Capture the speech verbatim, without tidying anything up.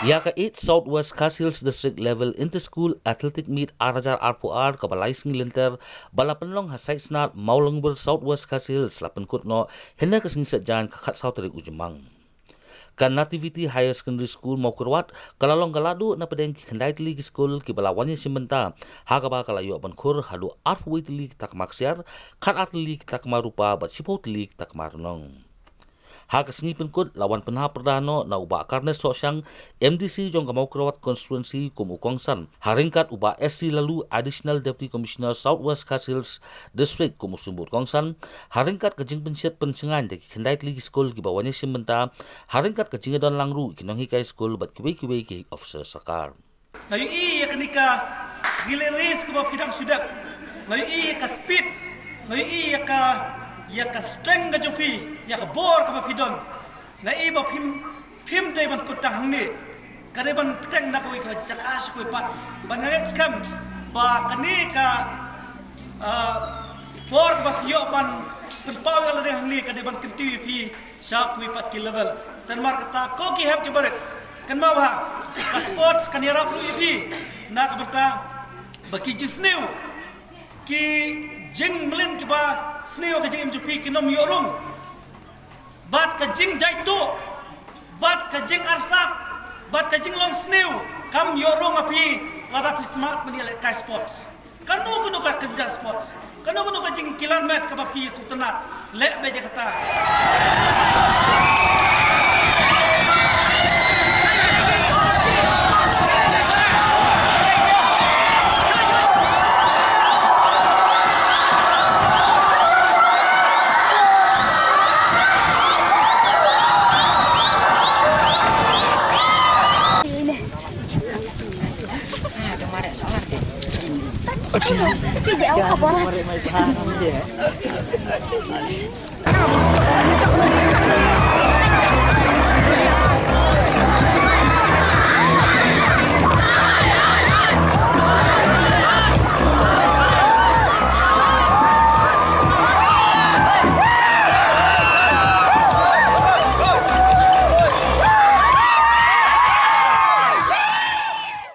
Ïa ka eight South West Khasi Hills District Level Inter School Athletic Meet ar hajar arphew ar kaba lai sngi lynter ba la pynlong ha Saitsnad, Mawlyngbir, South West Khasi Hills la pynkut noh hynne ka sngi Saitjaiñ ka khatsaw tarik u Jymmang. Ka Nativity Higher Secondary School Mawkyrwat ka la long ka la duh na pdeng ki khyndai tylli ki skul kiba la wan ïashim bynta ha kaba ka la ïoh ban khur haduh arphew tylli ki takma ksiar, khatar tylli ki takma rupa bad shiphew tylli ki takma rnong. Ha ka sngi pynkut la wan pynhap pyrda noh na u Bah Carnes Sohshang, M D C jong ka Mawkyrwat Constituency kum u kongsan, ha ryngkat u Bah S C Laloo, Additional Deputy Commissioner South West Khasi Hills District kum u symbud kongsan, ha ryngkat ka jingpynshit pynshngaiñ da ki khyndai tylli ki skul kiba wan ïashim bynta, ha ryngkat ka jingïadon lang ruh ki nonghikai skul bad kiwei kiwei ki officer sorkar. Nga ïohi ïa kane ka relay race kaba phi dang shu dep. Nga ïohi ïa ka speed, nga ïohi ïa ka, ïa ka strength ka jong phi, ïa ka bor kaba phi don. Nga ïohi ba phim, phim dei ban kut tang hangne. Ka dei ban bteng na kawei ka jaka sha kawei pat. Bad nga ngeit skhem ba kane ka, ah, bor kaba phi ïoh ban pynpaw ïa lade hangne ka dei ban kyntiew ïa phi sha kiwei pat ki level. Te namar kata ko ki hep ki barit, kynmaw bha, ka sports kan ïarap ruh ïa phi na ka bynta ba ki jingsniew, ki jingmlien kiba sniew ka jingim jong phi kin ym ïoh rung. Bad ka jingjaituh, bad ka jingarsap, bad ka jinglong sniew kam ïoh rung ha phi lada phi smat ban ïalehkai sports. Kano kano ka kynja sports, kano kano ka jingkilan met kaba phi sngewtynnat, leh beit ïa kata.